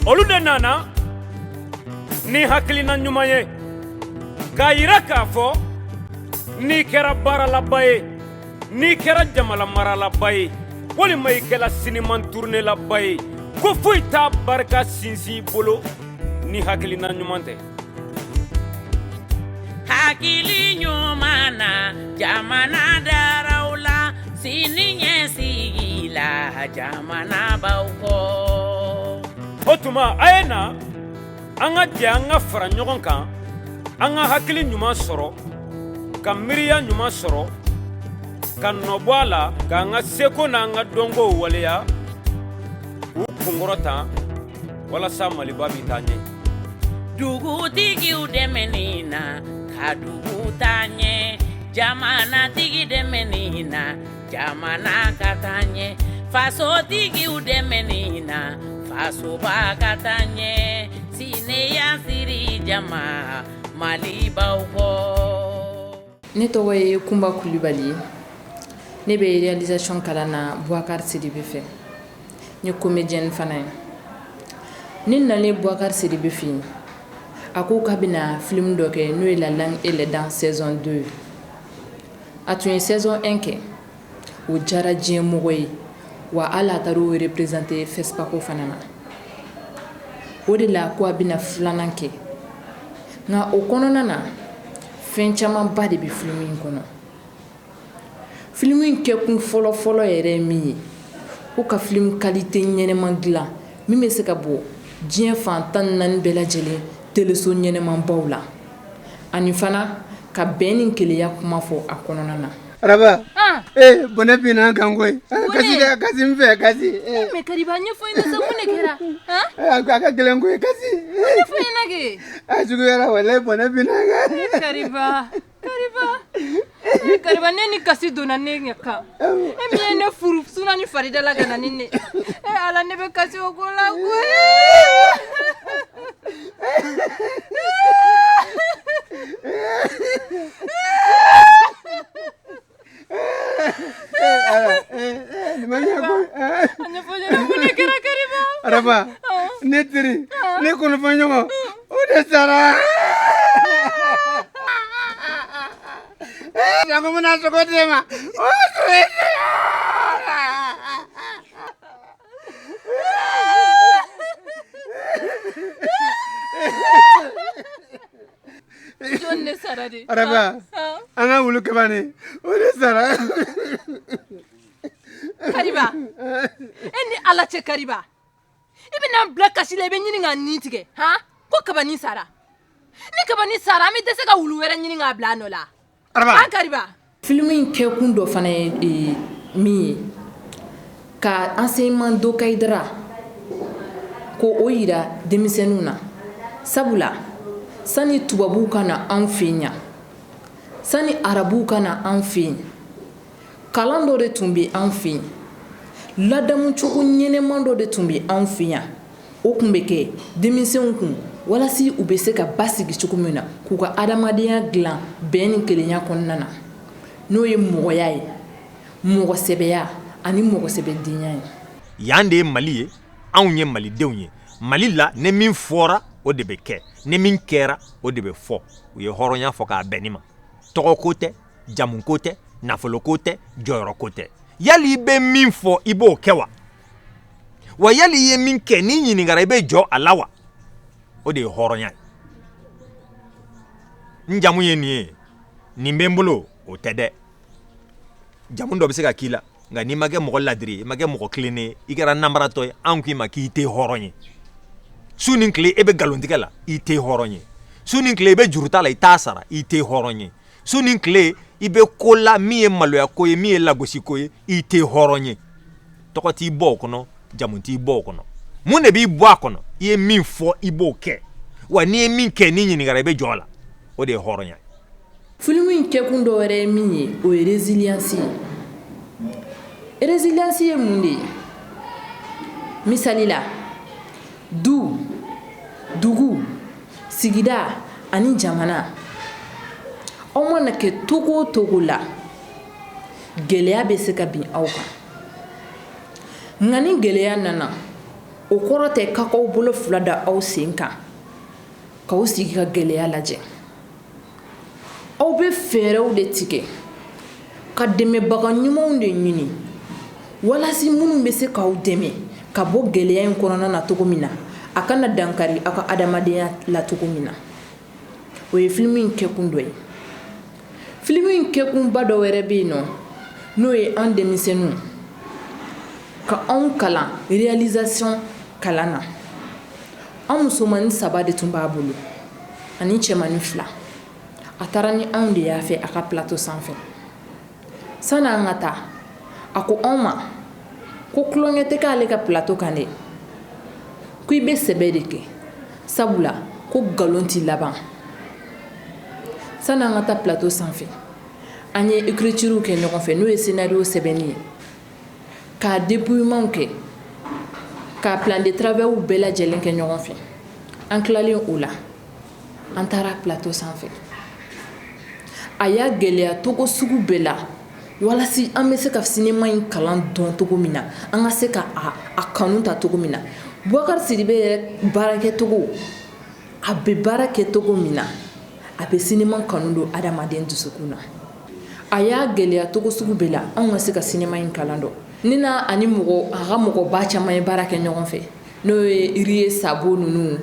Olu de nana ni hakilina ɲuman ye k'a yira k'a fɔ n'i kɛra baaralaba ye, n'i kɛra jamana maralaba ye, walima i kɛra siniman turunelaba ye, ko foyi t'a barika sinsin i bolo ni hakilina ɲuman tɛ. Hakili ɲuman na jamana daraw la, sini ɲɛsigi la jamana b'aw kɔ. O tuma a ye na an ka jɛ, an ka fara ɲɔgɔn kan, an ka hakili ɲuman sɔrɔ, ka miiriya ɲuman sɔrɔ, ka nɔbɔ a la, k'an ka seko n'an ka dɔnkow waleya, k'u kunkɔrɔta walasa Maliba bɛ taa ɲɛ. Dugutigiw dɛmɛni na ka dugu taa ɲɛ, jamanatigi dɛmɛni na jamana ka taa ɲɛ, fasotigiw dɛmɛni na fasoba ka taa ɲɛ, sineya siri jama Mali b'aw kɔ. Ne tɔgɔ ye Kunba Kulibali ye. Ne bɛ réalisation kalan na Boubacar Sidibe fɛ. N ye comédienne fana ye. Ne nalen Boubacar Sidibe fɛ yen, a ko k'a bɛna film dɔ kɛ, n'o ye La langue et les dents saison 2. A tun ye saison 1 kɛ, o diyara diɲɛ mɔgɔ ye wa, hali a taara o représenter FESPACO fana na. O de la ko a bɛna filanan kɛ. Nka o kɔnɔna na, fɛn camanba de bɛ film in kɔnɔ. Film in kɛkun fɔlɔ-fɔlɔ yɛrɛ ye min ye, ko ka film qualité ɲɛnɛman dilan min bɛ se ka bɔ diɲɛ fan 14 bɛɛ lajɛlen teleso ɲɛnɛmanbaw la, ani fana ka bɛn ni kelenya kuma fɔ a kɔnɔna na. Araba, ee, bɔnɛ binna an kan koyi. Kasi dɛ, kasi n fɛ, kasi. Mais Kariba, ɲɛfɔ n ɲɛna sa, mun de kɛra? A ka gɛlɛn koyi, kasi. Ɲɛfɔ n ɲɛna kɛ. A juguyara walayi, bɔnɛ binna an kan. Kariba, Kariba, Kariba, ne ni kasi donna ne ɲɛ kan. E min ye ne furu suna ni farida la ka na ni ne e Ala, ne bɛ kasi o ko la koyi. Nin ma ɲɛ koyi. A ɲɛfɔ n ɲɛna, mun de kɛra, Kariba? Araba, ne teri, ne kɔnɔfɔɲɔgɔn, o de sara. Sango bɛna sogo d'e ma. O de. Jɔn de sara de? Araba, an ka wulu kabani, o de sara. Kariba, e ni Ala cɛ, Kariba, i bɛna n bila kasi la, i bɛ ɲini ka nin tigɛ han, ko kabani sara. Ni kabani sara, an bɛ dɛsɛ ka wulu wɛrɛ ɲini k'a bila a nɔ la. Araba. An Kariba. Film in kɛkun dɔ fana ye min ye, ka enseignement d'Okayidara ko o yira denmisɛnninw na, sabula sani tubabuw ka na anw fɛ yan, sani arabuw ka na anw fɛ yen, kalan dɔ de tun bɛ anw fɛ yen, ladamu cogo ɲɛnɛman dɔ de tun bɛ anw fɛ yan. O tun bɛ kɛ denmisɛnw kun walasa u bɛ se ka basigi cogo min na, k'u ka adamadenya dilan bɛn ni kelenya kɔnɔna na, n'o ye mɔgɔya ye, mɔgɔsɛbɛya ani mɔgɔsɛbɛdenya ye. Yan de ye Mali ye, anw ye malidenw ye. Mali la, ni min fɔra, o de bɛ kɛ, ni min kɛra, o de bɛ fɔ. U ye hɔrɔnya fɔ k'a bɛn nin ma. Tɔgɔko tɛ, jamuko tɛ, nafoloko tɛ, jɔyɔrɔko tɛ. Yali i bɛ min fɔ, i b'o kɛ wa? Wa yali i ye min kɛ, n'i ɲininkara, i bɛ jɔ a la wa? O de ye hɔrɔnya ye. N jamu ye nin ye, nin bɛ n bolo, o tɛ dɛ. Jamu dɔ bɛ se ka k'i la, nka n'i ma kɛ mɔgɔ ladiri ye, i ma kɛ mɔgɔ tilennen ye, i kɛra nanbaratɔ ye, an k'i ma k'i tɛ hɔrɔn ye. Su ni tile e bɛ nkalontigɛ la, i tɛ hɔrɔn ye. Su ni tile i bɛ juruta la, i t'a sara, i tɛ hɔrɔn ye. Su ni tile i bɛ ko la min ye maloya ko ye, min ye lagosi ko ye, i tɛ hɔrɔn ye. Tɔgɔ t'i bɔ o kɔnɔ, jamu t'i bɔ o kɔnɔ. Mun de b'i bɔ a kɔnɔ? I ye min fɔ, i b'o kɛ. Wa n'i ye min kɛ, n'i ɲininkara, i bɛ jɔ a la. O de ye hɔrɔnya ye. Film in kɛkun dɔ wɛrɛ ye min ye, o ye résilience ye. Résilience ye mun de ye? Misali la, du, dugu, sigida ani jamana, aw mana kɛ togo o togo la, gɛlɛya bɛ se ka bin aw kan. Nka ni gɛlɛya nana, O kɔrɔ tɛ k'aw bolo fila da aw sen kan k'aw sigi ka gɛlɛya lajɛ. Aw bɛ fɛɛrɛw de tigɛ ka dɛmɛbaga ɲumanw de ɲini walasa minnu bɛ se k'aw dɛmɛ ka bɔ gɛlɛya in kɔnɔna na cogo min na, a kana dankari aw ka adamadenya la cogo min na. O ye filimu in kɛkun dɔ ye. Filimu in kɛkunba dɔ wɛrɛ bɛ yen nɔ, n'o ye an denmisɛnninw ka anw kalan réalisation kalan na. An musomannin saba de tun b'a bolo ani cɛmannin fila. A taara ni anw de y'a fɛ a ka plateau sanfɛ. Sani an ka taa, a ko anw ma ko tulonkɛ tɛ k'ale ka plateau kan dɛ, ko i bɛ sɛbɛ de kɛ, sabula ko nkalon t'i laban. Sani an ka taa plateau sanfɛ, an ye écriture kɛ ɲɔgɔn fɛ, n'o ye scénario sɛbɛnni ye, k'a dépouillement kɛ, ka plan de travail bɛɛ lajɛlen kɛ ɲɔgɔn fɛ. An tilalen o la, an taara plateau sanfɛ. A y'a gɛlɛya togo sugu bɛɛ la walasa an bɛ se ka sinema in kalan dɔn cogo min na, an ka se ka a kanu ta cogo min na. Bubakari Sidibe yɛrɛ baarakɛcogo, a bɛ baara kɛ cogo min na, a bɛ sinema kanu don adamaden dusukun na. A y'a gɛlɛya togo sugu bɛɛ la anw ka se ka sinema in kalan dɔn. Ne n'a ani mɔgɔ a ka mɔgɔba caman ye baara kɛ ɲɔgɔn fɛ, n'o ye Iriye Sabo ninnu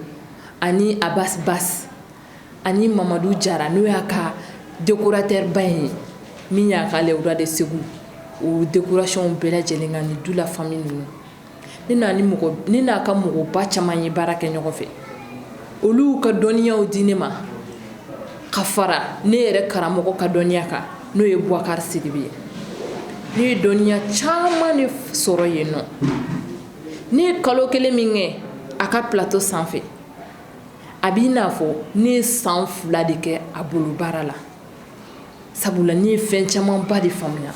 ani Abbas Bas ani Mamadu Jara, n'o y'a ka décorateur ba ye, min y'a ka Le Roi de Segu o décoration bɛɛ lajɛlen kan, ni du la famille ninnu. Ne n'a ka mɔgɔba caman ye baara kɛ ɲɔgɔn fɛ. Olu ka dɔnniyaw di ne ma ka fara ne yɛrɛ karamɔgɔ ka dɔnniya kan, n'o ye Bubakari Sidibe ye. Ne ye dɔnniya caman de sɔrɔ yen nɔ. Ne ye kalo kelen min kɛ a ka plateau sanfɛ, a b'i n'a fɔ ne ye san 2 de kɛ a bolo baara la, sabula ne ye fɛn camanba de faamuya.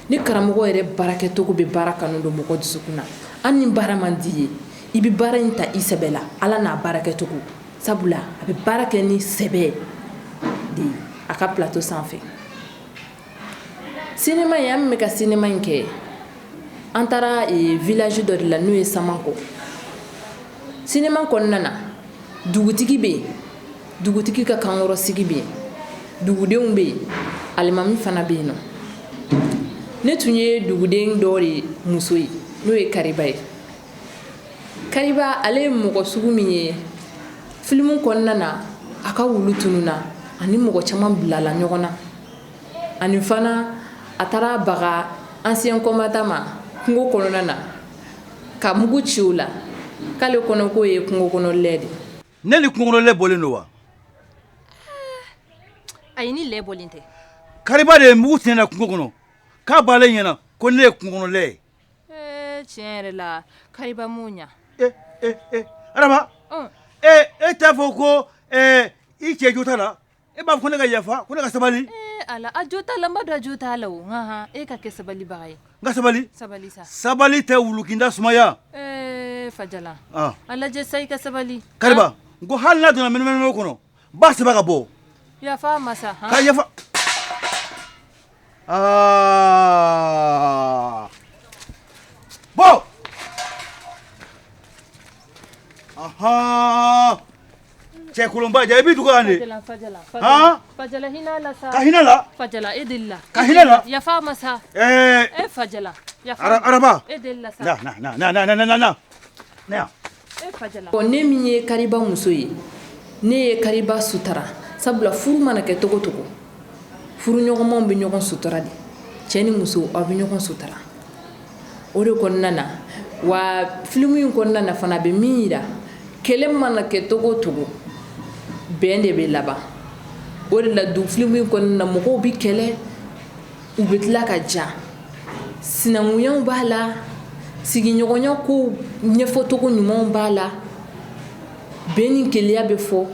Ni karamɔgɔ yɛrɛ baarakɛcogo bɛ baara kanu don mɔgɔ dusukun na, hali ni baara man di ye, i bɛ baara in ta i sɛbɛ la, Ala n'a baarakɛcogo, sabula a bɛ baara kɛ ni sɛbɛ de ye a ka plateau sanfɛ. Sinema in, an bɛ ka sinema in kɛ, an taara village dɔ de la, n'o ye Samanko. Sinema kɔnɔna na, dugutigi bɛ yen, dugutigi ka kankɔrɔ sigi bɛ yen, dugudenw bɛ yen, alimami fana bɛ yen nɔ. Ne tun ye duguden dɔ de muso ye, n'o ye Kariba ye. Kariba, ale ye mɔgɔ sugu min ye, filimu kɔnɔna na, a ka wulu tununna ani mɔgɔ caman bilala ɲɔgɔn na, ani fana a taara baga ancien combattant ma kungo kɔnɔna na ka mugu ci o la, k'ale kɔnɔ k'o ye kungo kɔnɔ lɛ de. Ne ni kungo kɔnɔ lɛ bɔlen don wa? Ayi, ni lɛ bɔlen tɛ. Kariba de ye mugu ci ne na kungo kɔnɔ, k'a b'ale ɲɛna ko ne ye kungo kɔnɔ lɛ ye. Ee, tiɲɛ yɛrɛ la, Kariba m'o ɲa. E e e, Araba, e e t'a fɔ ko i cɛ jo t'a la, e b'a fɔ ko ne ka yafa, ko ne ka sabali. Ee Ala, a jo t'a la, n b'a dɔn a jo t'a la o. Han, e ka kɛ sabalibaga ye. N ka sabali. Sabali sa. Sabali tɛ wulukinda sumaya. Ee Fajala, a lajɛ sa, i ka sabali. Kariba, n ko hali n'a donna mɛnɛmɛnɛ kɔnɔ, n b'a sɛbɛ ka bɔ. Yafa ma sa. Ka yafa. Aa! Bɔ! Ahan! Cɛ kolonba ja, i b'i dugu yan de. Fajala, Fajala, Fajala, hinɛ la sa. Ka hinɛ la. Fajala, e deli la. Ka hinɛ la. Yafa ma sa. Ɛɛ. E Fajala, yafa. Araba. E deli la sa. Na na na na na na na na. Na yan. E Fajala. Bon, ne min ye Kariba muso ye, ne ye Kariba sutara, sabula furu mana kɛ togo togo, furuɲɔgɔnmaw bɛ ɲɔgɔn sutura de. Cɛ ni muso, aw bɛ ɲɔgɔn sutura. O de kɔnɔna na wa, filimu in kɔnɔna na fana, a bɛ min yira, kɛlɛ mana kɛ togo togo, bɛn de bɛ laban. O de la du filimu in kɔnɔna na, mɔgɔw bɛ kɛlɛ, u bɛ tila ka ja. Sinankunyaw b'a la, sigiɲɔgɔnya kow ɲɛfɔcogo ɲumanw b'a la, bɛn ni kelenya bɛ fɔ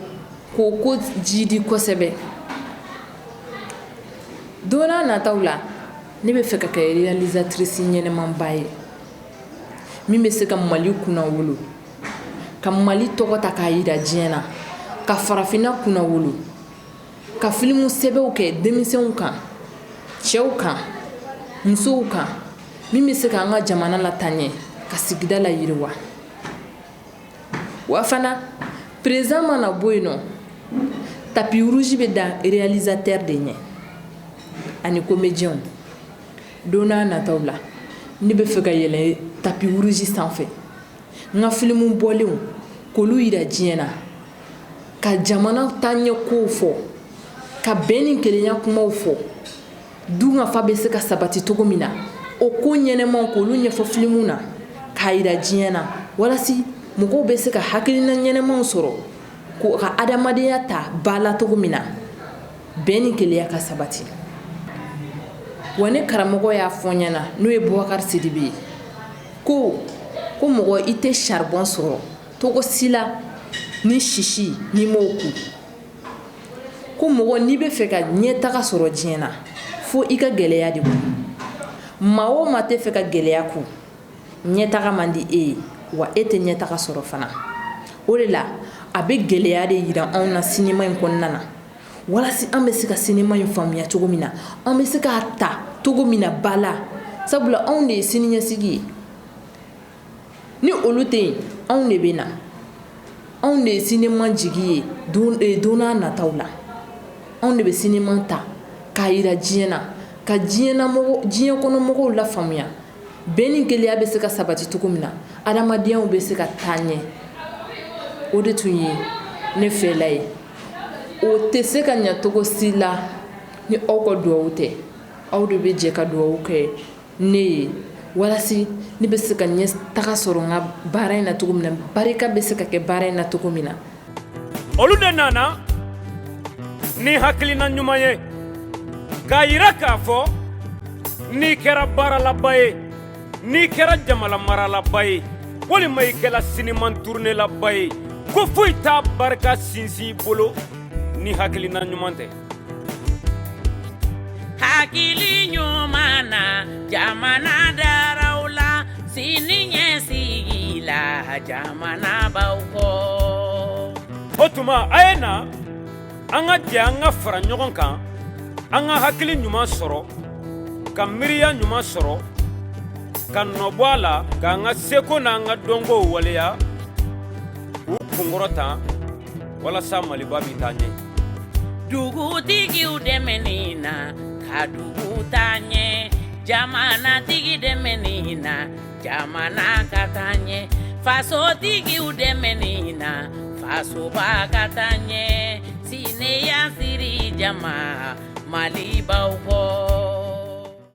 k'o ko jidi kosɛbɛ. Don n'a nataw la, ne bɛ fɛ ka kɛ réalisatrice ɲɛnɛmanba ye, min bɛ se ka Mali kunnawolo, ka Mali tɔgɔ ta k'a yira diɲɛ na, ka farafinna kunnawolo, ka filimu sɛbɛw kɛ denmisɛnw kan, cɛw kan, musow kan, min bɛ se k'an ka jamana lataaɲɛ. ka sigida layiriwa. Wa fana, président mana bɔ yen nɔ, tapis rouge bɛ da réalisateur de ɲɛ ani comédienw. Don n'a nataw la, ne bɛ fɛ ka yɛlɛn tapis rouge sanfɛ, n ka filimu bɔlenw k'olu yira diɲɛ na, ka jamana taaɲɛ kow fɔ, ka bɛn ni kelenya kumaw fɔ, dunkafa bɛ se ka sabati cogo min na, o ko ɲɛnɛmaw k'olu ɲɛfɔ filimu na k'a yira diɲɛ na, walasa mɔgɔw bɛ se ka hakilina ɲɛnɛmaw sɔrɔ k'u ka adamadenya ta ba la cogo min na, bɛn ni kelenya ka sabati. Wa ne karamɔgɔ y'a fɔ n ɲɛna, n'o ye Bubakari Sidibe ye, ko mɔgɔ i tɛ charbon sɔrɔ cogo si la ni sisi n'i m'o ku. Ko mɔgɔ n'i bɛ fɛ ka ɲɛtaga sɔrɔ diɲɛ na, fo i ka gɛlɛya de ku. Maa o maa tɛ fɛ ka gɛlɛya ku, ɲɛtaga man di e ye, wa e tɛ ɲɛtaga sɔrɔ fana. O de la a bɛ gɛlɛya de yira anw na sinima in kɔnɔna na, walasa an bɛ se ka sinima in faamuya cogo min na, an bɛ se k'a ta cogo min na ba la, sabula anw de ye siniɲɛsigi ye. Ni olu tɛ yen, anw de bɛ na, anw de ye sinima jigi ye don n'a nataw la. Anw de bɛ sinima ta k'a yira diɲɛ na, ka diɲɛ kɔnɔmɔgɔw lafaamuya bɛn ni kelenya bɛ se ka sabati cogo min na, adamadenyaw bɛ se ka taa ɲɛ. O de tun ye ne fɛla ye. O tɛ se ka ɲɛ cogo si la ni aw ka duwawu tɛ. Aw de bɛ jɛ ka duwawu kɛ ne ye, walasa ne bɛ se ka ɲɛ taga sɔrɔ n ka baara in na cogo min na, barika bɛ se ka kɛ baara in na cogo min na. Olu de nana ni hakilina ɲuman ye k'a yira k'a fɔ n'i kɛra baaralaba ye, n'i kɛra jamana maralaba ye, walima i kɛra siniman tournelaba ye, ko foyi t'a barika sinsin i bolo ni hakilina ɲuman tɛ. Hakili ɲuman na jamana daraw la, sini ɲɛsigi la jamana b'aw kɔ. O tuma a ye na an ka jɛ an ka fara ɲɔgɔn kan, an ka hakili ɲuman sɔrɔ, ka miiriya ɲuman sɔrɔ, ka nɔ bɔ a la, k'an ka seko n'an ka dɔnkow waleya k'u kunkɔrɔta, walasa Maliba bɛ taa ɲɛ. Dugutigiw dɛmɛni na ka dugu taa ɲɛ, jamanatigi dɛmɛni na jamana ka taa ɲɛ, fasotigiw dɛmɛni na fasoba ka taa ɲɛ, sineyasiri jama Mali b'aw kɔ.